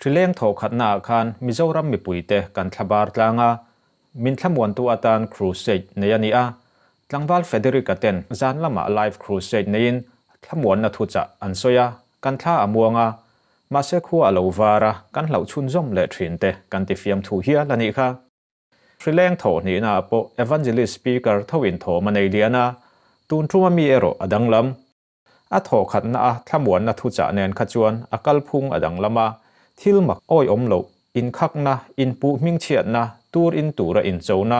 Hrileng thawhkhatnaah khan Mizoram mipuite kan thlabar tlang a, min thlamuantu atan Crusade nei a ni a. Tlangval Federica ten zan lamah live crusade neiin thlamuanna thuchah an sawi a, kan thla a muang a, mahse khua a lo var a, kan hlauh chhunzawm leh thin te kan ti fiamthu hial a nih kha. Hrileng thawhhnihnaah pawh Evangelist Speaker thoin thawm a nei lian a, tun tuma mi erawh a danglam. A thawhkhatna a thlamuanna thuchah nen kha chuan a kalphung a danglam a, thil mak awihawm loh, inkhakna, inpuh hmingchhiatna, tur in tura inchona,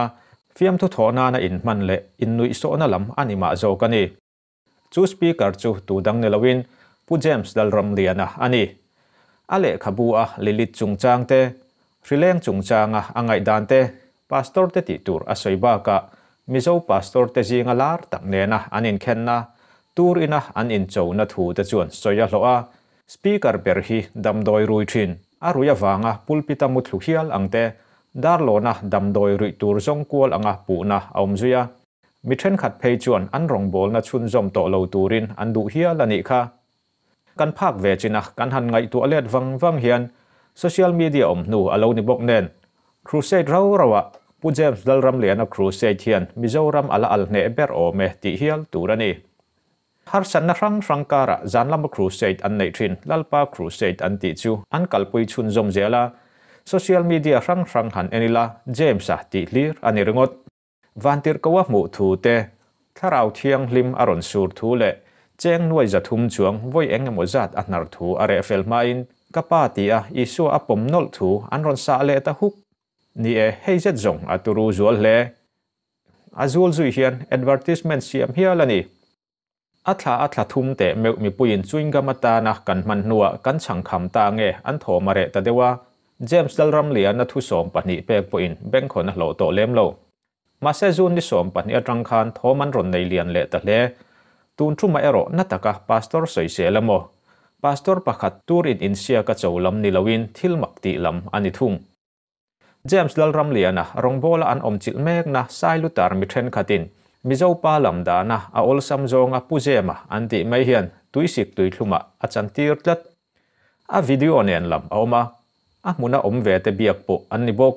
fiamthu thawh nana inhman leh innuihsawhna lam a ni mah zawk a ni. Chu Speaker chu tu dang ni loin Pu James Lalramliana a ni. A lehkhabu a Lilith chungchang te, Hrileng chungchanga a ngaihdan te, Pastor te tih tur a sawi bakah Mizo Pastor te zinga lar tak nena an inkhenna, tur ina an inchona thu te chuan sawi a hlawh a. Speaker ber hi damdawi rui thin, a rui avanga pulpit a muthlu hial ang te, darlawna damdawi ruih tur zawng kual anga puhna a awm zui a. Mi thenkhat phei chuan an rawngbawlna chhunzawm tawh lo turin an duh hial a nih kha. Kan phak ve chin a, kan han ngaihtuah let vang vang hian social media awm hnu a lo ni bawk nen. Crusade rau rau ah Pu James Lalramliana Crusade hian Mizoram a la al hneh ber awm e tih hial tur a ni. Harsatna hrang hrang karah zan lama Crusade an neih thin Lalpa Crusade an tih chu an kalpui chhunzawm zel a, social media hrang hrang han en ila James-a tih hlir a ni ringawt. Vantirhko a hmuh thu te, Thlarau Thianghlim a rawn sur thu leh cheng nuai 300 chuang vawi eng emaw zat a hnar thu a reh fel hmain ka pa ti a Isua a pawm nawlh thu an rawn sah leh ta huk. Ni e, hei zet zawng a turu zual hle. A zul zui hian advertisement siam hial a ni. A thla a thla thum teh meuh mipuiin chewing gum atana kan hman hnuah kan chhang kham ta nge an thawm a reh ta deuh a, James Lalramliana thu 12 pek pawhin bengkhawn a hlawh tawh lem lo. Mahse June ni 12 atang khan thawm an rawn nei lian leh ta hle. Tun thumah erawh na taka Pastor sawisel emaw, Pastor pakhat tur in insiak a cho lam ni loin thil mak tih lam a ni thung. James Lalramliana rawngbawla an awm chilh mekna Sailutar mi thenkhatin Mizo pa lam dana a awlsam zawnga Pu Zema an tih mai hian tuisik tuithlumah a chantir tlat. A video nen lam a awm a, a hmuna awm ve te biak pawh an ni bawk.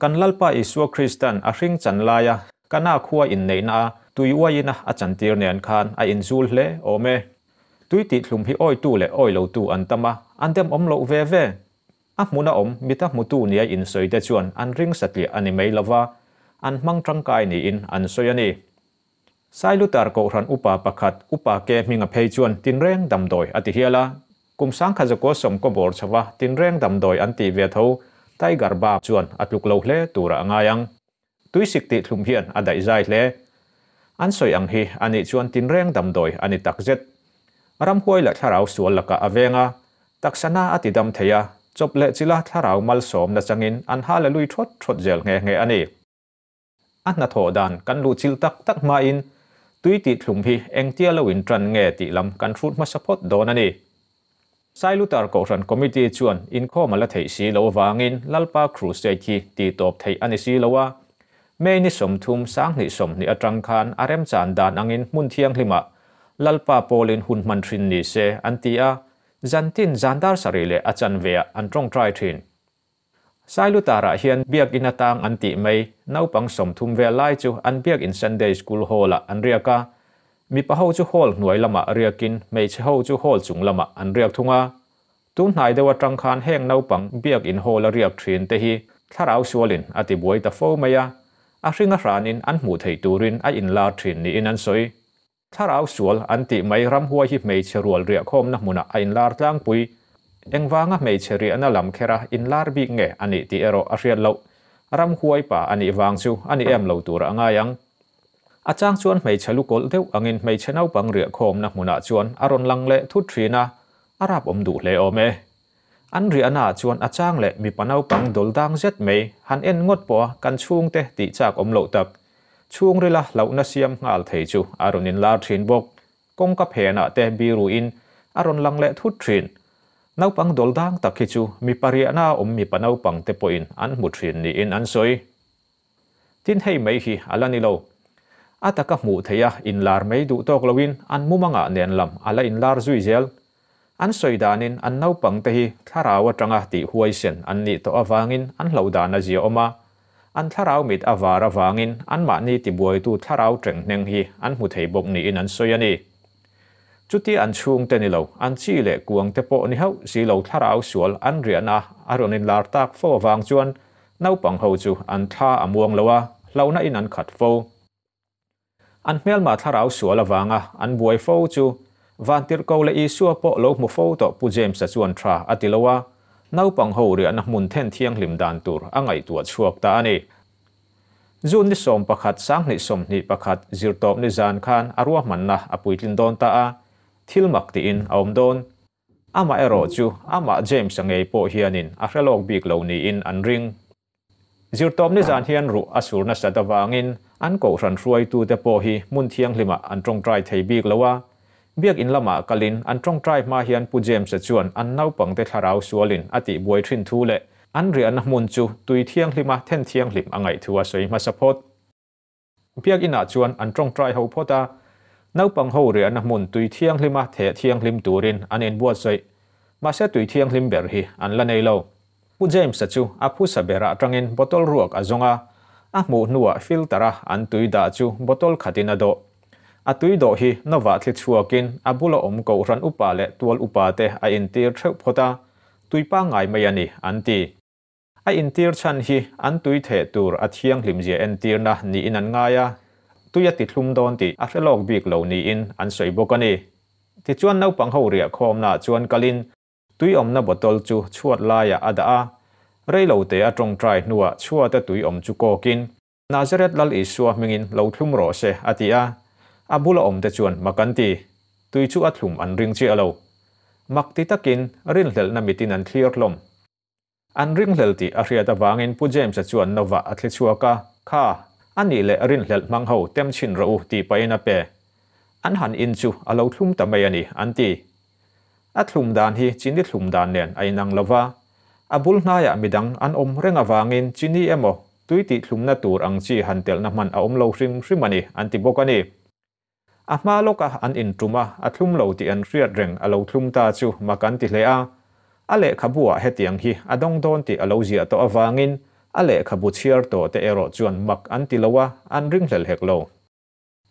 Kan Lalpa Isua Kristan a hring chan laia Kana khua inneihna a tui uaiina a chantir nen khan a inzul hle awm e. Tui tihthlum hi awitu leh awilotu an tam a, an dem awm loh ve ve. A hmuna awm mita hmutu nia insawi te chuan an ring satliah a ni mai lova, an hmang tangkai niin an sawi a ni. Sailutar Kohhran upa pakhat, Upa Ke hminga phei chuan tinreng damdawi a ti hial a. Kum 1910 kaw bawr chhova tinreng damdawi an tih ve tho Tiger Balm chuan a tluk lo hle turah a ngai ang. Tuisik tih thlum hian a daih zai hle. An sawi ang hi a nih chuan tinreng damdawi a ni takzet. Ramhuai leh thlarau sual lakah a veng a, taksana a ti dam thei a, chawp leh chila thlarau malsawmna changin an hallelui thawt thawt zel nghe nghe a ni. A hnathawh dan kan luh chilh tak tak hmain tui tih thlum hi engtia lo in tan nge tih lam kan hrut hmasa phawt dawn a ni. Sailutar Kohhran Committee chuan inkhawm a la theih si lo avangin Lalpa Crusade hi tih tawp theih a ni si lo a. May ni 30 2020 atang khan a remchan dan angin hmun thianghlimah Lalpa pawlin hun hman thin ni se an ti a, zantin zandar sarih leh a chanveah an tawngtai thin. Sailutarah hian biakin atang an tih mai, naupang 30 vel lai chu an biakin Sunday School Hall-ah an riak a. Mipa ho chu hall hnuai lamah riakin hmeichhe ho chu hall chung lamah an riak thung a. Tun hnai deuh atang khan heng naupang biakin hall-a riak thin te hi thlarau sualin a ti buai ta fo mai a. A hring a hranin an hmuh theih turin a inlar thin niin an sawi. Thlarau sual an tih mai ramhuai hi hmeichhe rual riahkhawmna hmunah a inlar tlangpui. Engvanga hmeichhe riahna lam khera inlar bik nge a nih tih erawh a hriat loh. Ramhuai pa a nih vang chu a ni em lo tur a ngai ang. A chang chuan hmeichhe lu kawlh deuh angin hmeichhe naupang riahkhawmna hmunah chuan a rawn lang leh thut thin a, a rap awm duh hle awm e. An riahnaah chuan a chang leh mipa naupang dawl dang zet mai han en ngawt pawh a kan chhungte tih chak awm loh tak. Chhungrila hlauhna siam nghal thei chu a rawn inlar thin bawk. Kawngka phenah te biruin a rawn lang leh thut thin. Naupang dawl dang tak hi chu mipa riahna awm mipa naupang te pawhin an hmu thin niin an sawi. Tin hei mai hi a la ni lo. A taka hmuh theih a inlar mai duh tawk loin an mumangah nen lam a la inlar zui zel. An sawi danin an naupangte hi thlarau atanga tih huaisen an nih tawh avangin an hlauh dan a ziaawm a, an thlarau mit a var avangin anmahni tibuaitu thlarau tenghneng hi an hmu thei bawk niin an sawi a ni. Chutia an chhungte ni lo, an chi leh kuangte pawh ni hauh si lo thlarau sual an riahna a rawn inlar tak fo avang chuan naupang ho chu an thla a muang lo a, hlauhna in an khat fo. An hmelma thlarau sual avanga an buai fo chu Vantirhko leh Isua pawh lo hmu fo tawh Pu James-a chuan tha a ti lo a, naupang ho riahna hmun then thianghlim dan tur a ngaihtuah chhuak ta a ni. June ni 11 2021 zirtawp ni zan khan a ruahmanna a puitlin dawn ta a, thil mak tiin a awm dawn. Amaherawhchu amah James-a ngei pawh hianin a hre lawk bik lo niin an ring. Zirtawp nizan hian ruh a sur nasat avangin an kohhran hruaitute pawh hi hmun thianghlimah an tawngtai thei bik lo a. Biakin lamah kalin an tawngtai hma hian Pu James-a chuan an naupangte thlarau sualin a tihbuai thin thu leh an riahna hmun chu tui thianghlima then thianghlim a ngaih thu a sawi hmasa phawt. Biakinah chuan an tawngtai ho phawt a, naupang ho riahna hmun tui thianghlima theh thianghlim turin an inbuatsaih. Mahse tui thianghlim ber hi an la nei lo. Pu James-a chu a phusa berah atangin bottle ruak a zawng a, a hmuh hnuah filter-a an tui dah chu bottle khatin a dawh. A tui dawh hi novah thli chhuakin a bula awm kohhran upa leh tual upa te a intir theuh phawt a, tui pangngai mai a ni an ti. A intir chhan hi an tui theh tur a thianghlim zia entirna niin an ngai a, tui a tithlum dawn tih a hre lawk bik lo niin an sawi bawk a ni. Tichuan naupang ho riahkhawmnaah chuan kalin tui awmna bottle chu chhuat laiah a dah a, reilote a tawngtai hnuah chhuata tui awm chu kawkin Nazareth Lal Isua hmingin lo thlum rawh se a ti a, a bula awmte chuan mak an ti. Tui chu a thlum an ring chiah lo. Mak ti takin rinhlelhna mitin an thlir hlawm. An ringhlel tih a hriat avangin Pu James-a chuan novah a thli chhuak a, Kha, a nih leh rinhlelh hmang ho tem chhin rawh u tih pahin a pe. An han in chu a lo thlum ta mai a ni, an ti. A thlum dan hi chini thlum dan nen a inang lo va, a bul hnaiah midang an awm reng avangin chini emaw tui tih thlumna tur ang chi han telhna hman a awm lo hrim hrim a ni, an ti bawk a ni. A hma lawka an intum a, a thlum lo tih an hriat reng a lo thlum ta chu mak an ti hle a. A lehkhabu-ah hetiang hi a dawng dawn tih a lo ziah tawh avangin a lehkhabu chhiar tawh te erawh chuan mak an ti lo a, an ringhlel hek lo.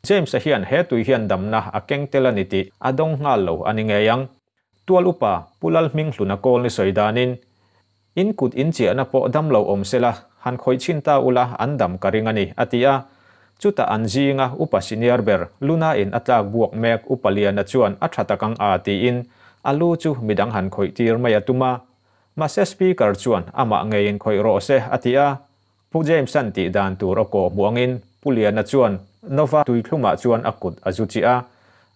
James-a hian he tui hian damna a keng tel a ni tih a dawng nghal lo a ni ngei ang. Tual upa Pu Lalhminghluna kawl ni sawi danin, In kut in chiahna pawh dam lo awm sela, han khawih chhin ta ula an dam ka ring a ni, a ti a. Chutah an zinga upa senior ber Luna-in a tlak buak mek Upa Liana chuan a tha tak ang a tiin a lu chu midang han khawih tir mai a tum a. Mahse Speaker chuan amah ngeiin khawih rawh se a ti a. Pu James-a'n tih dan tur a kawh hmuh angin Pu Liana chuan Nova tuithlumah chuan a kut a zu chiah a,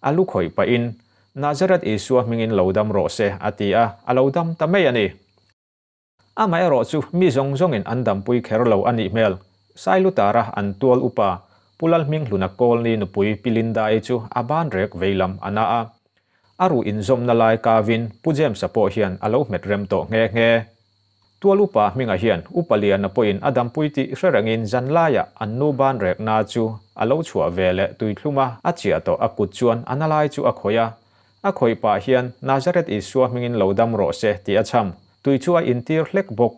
a lu khawih pahin, Nazareth Isua hmingin lo dam rawh se, a ti a, a lo dam ta mai a ni. Amaherawh chu mi zawng zawngin an dampui kher lo a nih hmel. Sailutara an tual upa Pu Lalhminghluna Kawlni nupui Pi Linda-i chu a ban rek vei lam a na a. A ruh inzawmna lai kavin Pu James-a pawh hian a lo hmet rem tawh nghe nghe. Tual upa hmingah hian Upa Liana pawhin a dampui tih hre rengin zanlaiah an nu ban rekna chu a lo chhuah ve leh tuithluma a chiah tawh a kut chuan a na lai chu a khawih a. A khawih pah hian Nazareth Isua hmingin lo dam rawh se tih a chham. Tui chu a intir hlek bawk.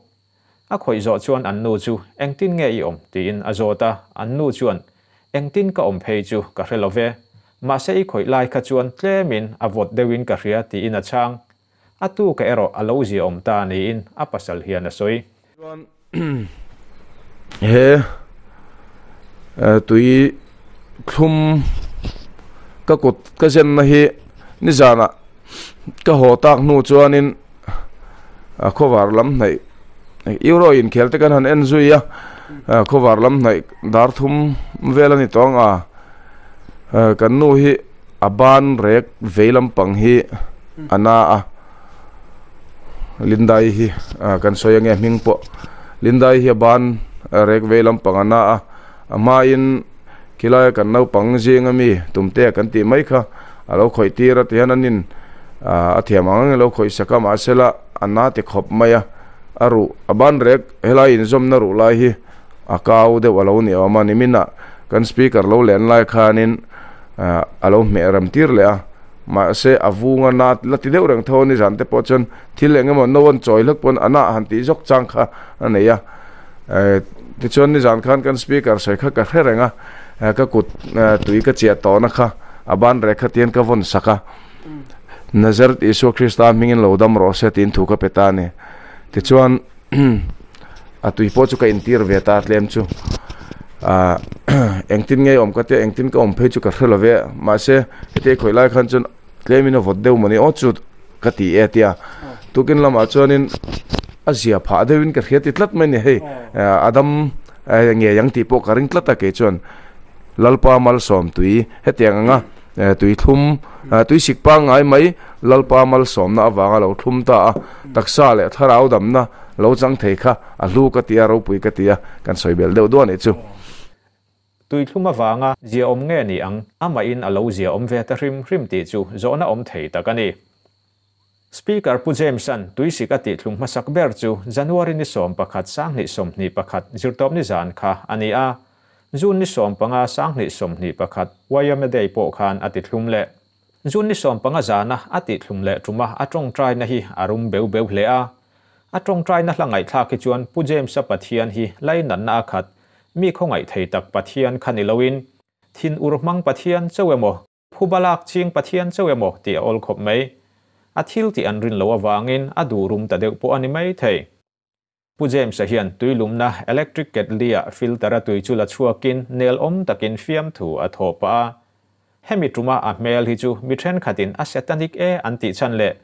A khawih zawh chuan an nu chu engtin nge i awm tiin a zawt a, an nu chuan engtin ka awm phei chu ka hre lo ve. Mahse i khawih lai kha chuan tlemin a vawt deuhin ka hria tiin a chhang. A tuka erawh a lo ziaawm ta niin a pasal hian a sawi. Chuan he tui thlum ka kut ka zenna hi nizanah ka haw tak hnu chuanin a khawvar lam hnaih euro inkhel te kan han en zui a khawvar lam hnaih dar thum vel a ni tawh ang a kan nu hi. A ban rek vei lampang hi a na a, Lindai hi kan sawi ange hming pawh Lindai hi a ban rek vei lampang a na a, a hmain khilai kan naupang zinga mi tumte kan tih mai kha a lo khawih tir a tihian an in a thiam ang ang in a lo khawih sak a mahsela a na ti khawp mai a, a ruh a ban rek helai inzawmna ruh lai hi a kau deuh a lo ni awm a niminah kan speaker lo len lai khanin. A lo hmeh ram tir leh a, Mahse a vunga na la ti deuh reng tho a ni zan te pawh chuan thil eng emaw no an chawi hlek pawn a na han tih zawk chang kha a nei a. Tichuan nizan khan kan speaker sawi kha ka hre reng a, ka kut tui ka chiah tawhna kha a ban rek kha tian ka vawn sak a. Nazareth Isua Krista hmingin lo dam rawh se tiin thu ka pe ta a ni. Tichuan a tui pawh chu ka intir ve ta tlem chu. Ahh engtin nge awm ka tia engtin ka awm phei chu ka hre lo ve mahse heti khawih lai khan chuan tlemin a vawt deuh mawni aw chu ka ti e tia tukin lamah chuanin a zia phah deuhin ka hria ti tlat mai a ni hei a dam ngei ang tih pawh ka ring tlat a kei chuan Lalpa malsawm tui hetiang anga tui thlum tui sik pangngai mai Lalpa malsawmna avanga lo thlum ta a taksa leh thlarau damna lo chang thei kha a hlu ka ti a ropui ka ti a kan sawi belh deuh duah a nih chu. Tui thlum avanga zia awm nge ni ang amahin a lo zia awm ve ta hrim hrim tih chu zawhna awm thei tak a ni. Speaker Pu James-a'n tuisik a tihthlum hmasak ber chu January ni 11 2021 zirtawpni zan kha a ni a, June ni 15 2021 YMA Day pawh khan a tithlum leh. June ni 15 zana a tihthlum leh ṭuma a ṭawngṭaina hi a rum beu beu hle a. A ṭawngṭaina hla ngaihthlak hi chuan Pu James-a Pathian hi lainatna a khat, mi khawngaih thei tak Pathian kha ni loin, thin ur hmang Pathian chauh emaw, Phuba lak ching Pathian chauh emaw tih a awl khawp mai. A thil tih an rin loh avangin a duh rum ta deuh pawh a ni mai thei. Pu James-a hian tuilumna electric ketli-ah filter-a tui chu la chhuakin nel awm takin fiamthu a thawh pah a. Hemi tuma a hmel hi chu mi thenkhatin a satanic e an tih chhan leh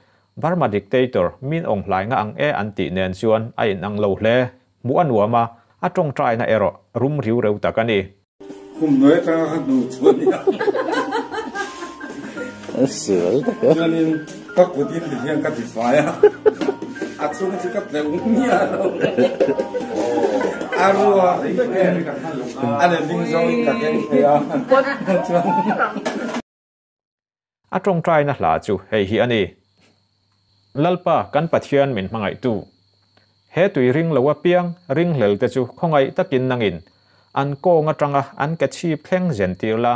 Burma dictator min awng hlai nga ang e an tih nen chuan a inang lo hle. Hmuh a nuam a, a tawngtaina erawh rum riu reu tak a ni. Kum hnuai atanga ka hnu chu a nia. Chuanin ka kut in ti hian ka ti fai a, a chhung chu ka tleuh miah lo. A ruak vek e, a letling zawngin ka keng thei a. Chuan. A tawngtaina hla chu hei hi a ni, Lalpa kan Pathian min hmangaihtu, he tui ring lo apiang ringhlel te chu khawngaih takin nangin an kawng atanga an ke chhip thleng zen tir la,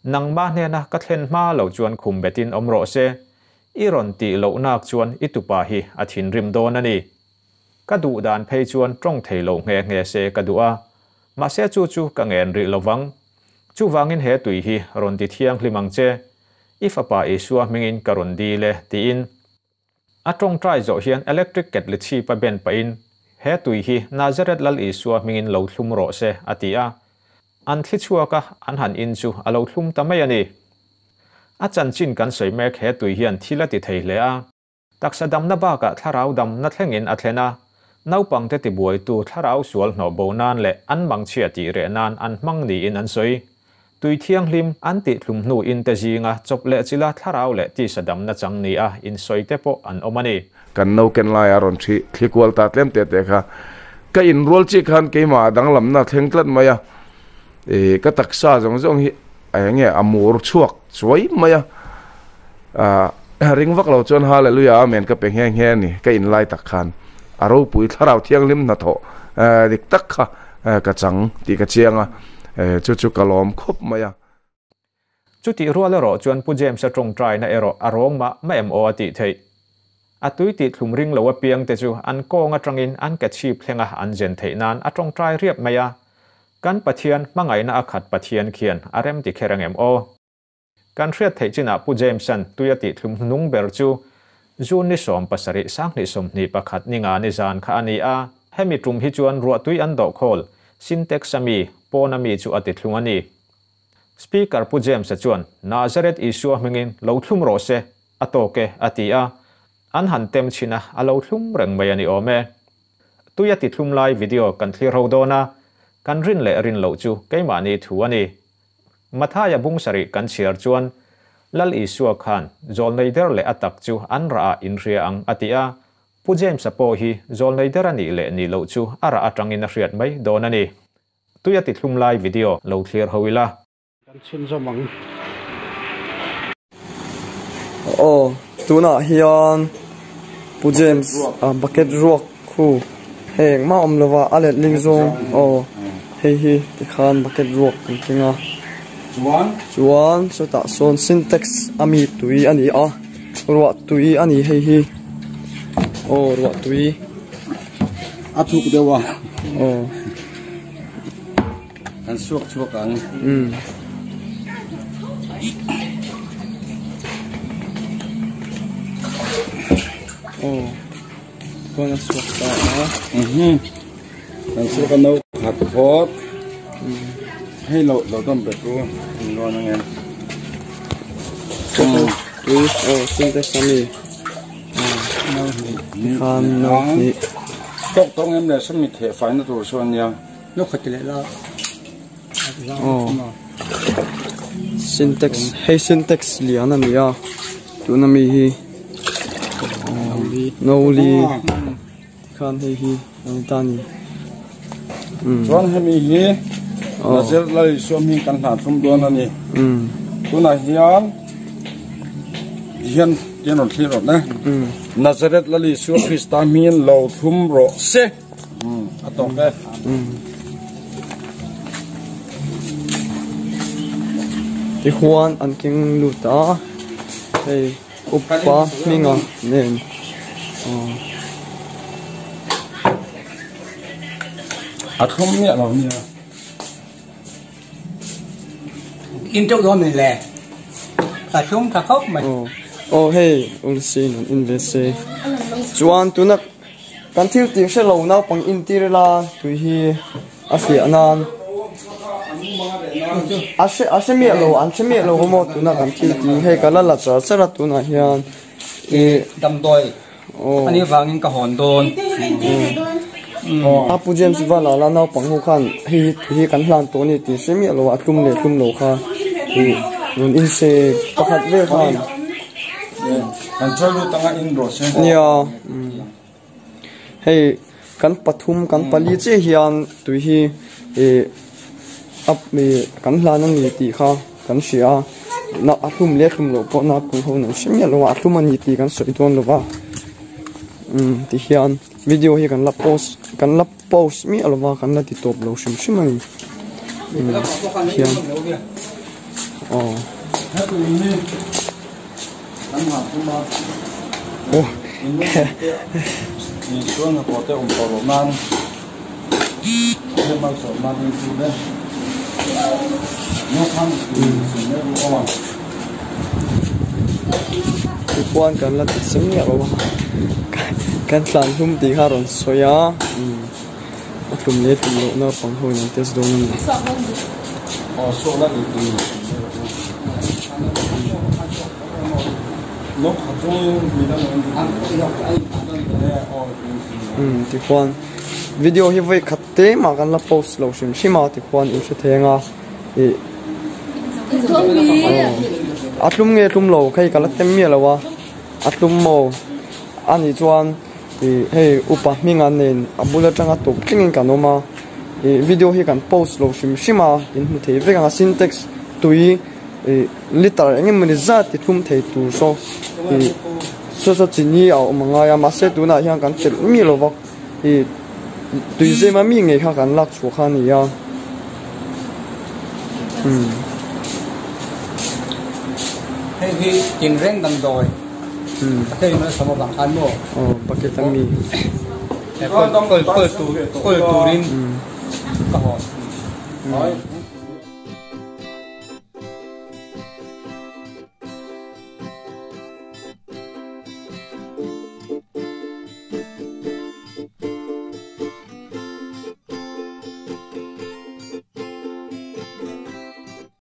nangmah hnena ka thlen hma lo chuan khum betin awm rawh se, i rawn tih loh nak chuan i tupa hi a thinrim dawn a ni. Ka duh dan phei chuan tawng thei lo nghe nghe se ka duh a, mahse chu chu ka ngen rih lo vang. Chuvangin he tui hi rawn ti thianghlim ang che, i fapa Isua hmingin ka rawn dil e, tiin. A tawngtai zawh hian electric kettle chhip a ben pahin, He tui hi Nazareth Lal Isua hmingin lo thlum rawh se, a ti a. An thli chhuak a, an han in chu a lo thlum ta mai a ni. A chanchin kan sawi mek he tui hian thil a ti thei hle a. Taksa damna bakah thlarau damna thlengin a thlen a, naupangte tibuaitu thlarau sual hnawh bo nan leh an mangchhia tih reh nan an hmang niin an sawi. Tui thianghlim an tih thlum hnu in te zinga chawp leh chila thlarau leh tisa damna chang nia insawi te pawh an awm a ni. Kan nauken laia rawn thi thli kual ta tlem te te kha ka inrual chiah khan keimah a danglamna a thleng tlat mai a, ih ka taksa zawng zawng hi eng nge a mur chhuak chuai mai a, ah ring vak lo chuan hallelujah amen ka pe nghe nghe a ni ka inlai tak khan a ropui thlarau thianghlim hnathawh dik tak kha ka chang tih ka chiang a, chu chu ka lawm khawp mai a. Chutih rual erawh chuan Pu James-a tawngtaina erawh a rawng mah mah em aw a tih theih. A tui tih thlum ring lo apiang te chu an kawng atangin an ke chhip thlenga an zen theih nan a tawngtai riap mai a. Kan Pathian hmangaihna a khat Pathian khian a rem ti kher ang em aw? Kan hriat theih chinah Pu James-a'n tui a tih thlum hnung ber chu June ni 17 2021 ni nga ni zan kha a ni a. Hemi tum hi chuan ruahtui an dawhkhawl, Sintex-a mi, pawna mi chu a ti thlung a ni. Speaker Pu James-a chuan, Nazareth Isua hmingin lo thlum rawh se, a tawk e, a ti a. An han tem chhin a, a lo thlum reng mai a ni awm e. Tui a ti thlum lai video kan thlir ho dawn a, kan rin leh rin loh chu keimahni thu a ni. Mathaia bung sarih kan chhiar chuan, Lal Isua khan zawlnei der leh a tak chu an rah ah inhria ang a ti a, Pu James-a pawh hi zawlnei der a nih leh nih loh chu a rah atangin a hriat mai dawn a ni. Tui a ti thlum lai video lo thlir ho ila. Kan chhunzawm ang. Aw tunah hian Pu James a bucket ruak khu hei engmah a awm lova a letling zawng aw hei hi tikhan bucket ruak kan keng a. Chuan. Chuan chutah sawn sintex a mi tui a ni a ruah tui a ni hei hi aw ruah tui. A thuk deuh a. Aw. Kan suak chhuak ang. Umm. Aw. Chuan a suak ta a. Mhm. Kan suak a no khat phawt. Hei lo lo dawm bet ru in rawn ang em. Tui aw sintex a mi. No hnih. Tikhan no hnih. Tawk tawk em le sawmi theh faina tur sawn ania. Aw sintex hei sintex lian a ni a tuna mi hi no li tikhan hei hi a ni ta a ni chuan hemi hi Nazir Lalisua hming kan hlan thlum dawn a ni tunah hian hian hian rawn thlir rawh ne Nazareth Lalisua Krista hmingin lo thlum rawh se. A tawk e. Tihuan an keng lut a, hei upa hminga nen aw. A thlum miah lo nia. In teuh dawn min le. A thlum tha khawp mai. Aw aw hei ulsi an in ve se. Chuan tuna Kan thil tih hre lo naupang intir ila tui hi a fiah nan a hre a hre miah lo an hre miah lo maw tuna kan thil tih hei ka la la char char a tunah hian ih damdawi ani vangin ka hawn dawn a pu James Vala la naupang ho khan hei hi tui hi kan hlan tawh a ni tih hre miah lo a tlum leh tlum lo kha ih rawn inse pakhat vel khan. Kan chawi lut anga in rawh se. Nia hei kan pathum kan pali chiah hian tui hi ih a ih kan hlan a ni tih kha kan hria a na a hlum leh hlum loh pawh naupang ho an hre miah lo a a hlum a ni tih kan sawi dawn lo va umm ti hian video hi kan la post kan la post miah lo va kan la ti tawp lo hrim hrim a ni umm hian aw. Tichuan kan la ti che miah lo a kan tlan hlum tih kha a rawn sawi a a tlum leh tlum loh naupang ho in an test dawn a ni. Umm tichuan video hi vawi khat te mah kan la post lo hrim hrim a tichuan in hre thei anga ih a tlum nge tlum lo hei ka la tem miah lo a a tlum maw a nih chuan ih hei upa hminga nen a bul atanga tawp thlengin kan awm a ih video hi kan post lo hrim hrim a in hmu thei vek ang a sintex tui. Ih liter eng emawni zat ti thlum thei tur saw ih saw saw chini a awm angai a mahse tunah hian kan telh miah lo va ih tui zem a mi ngei kha kan lak chhuah kha a ni a umm. Hei hi tinreng damdawi Pathian in malsawm avang khan maw? Aw bucket a mi. Kawl kawl tur kawl turin ka hawn.